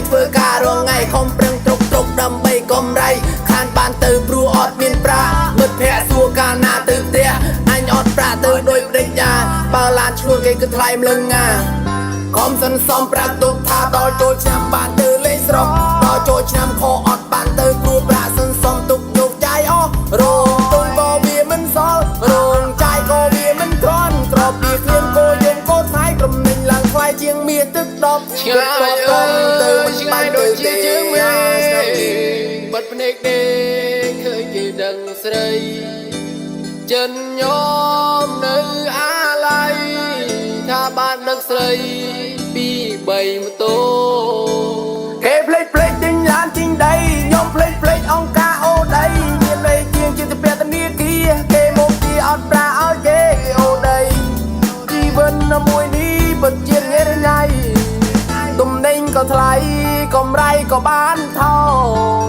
ធ្វើការរងថ្ងៃខំប្រឹងត្រុកត្រុកដើម្បីកម្រៃខានបានទៅព្រោះអត់មានប្រាក់មិត្តភ័ក្តិសួរកាលណាទៅផ្ទះអញអត់ប្រាក់ទៅដោយបដិញ្ញាបើឡានឈ្នួលគេគឺថ្លៃម្លឹងងាខំសន្សំប្រាក់ទុកថាដល់ចូលឆ្នាំបានទៅលេងស្រុកដល់ចូលឆ្នាំខអត់បានទៅព្រោះប្រាក់សន្សំទុកយកចាយអស់រោងទុំក៏វាមិនសល់រោងចាយក៏វាមិនគ្រាន់ក្របពីគ្លៀងគោយើងគោថ្លៃក្រុមនិញឡើងថ្លៃជាងមាសទឹកដប់ ឆ្ងាយអើយឆ្ងាយដូចជាជើងមេបាត់ភ្នែកដេកឃើញគេដឹងស្រីចិនញោមនៅអាឡ័យថាបានដឹកស្រីពីបីម៉ូតូ គេភ្លេចភ្លេចទិញឡានទិញដីខ្ញុំភ្លេចភ្លេចអង្គការអូដីមានលេខជាងជាពាក្យធនាគារគេមកជាអត់ប្រាឲ្យគេអូដីជីវិតមួយនេះពិតជាញ៉ែញ៉ៃទំនិញក៏ថ្លៃកម្រៃក៏បានថោ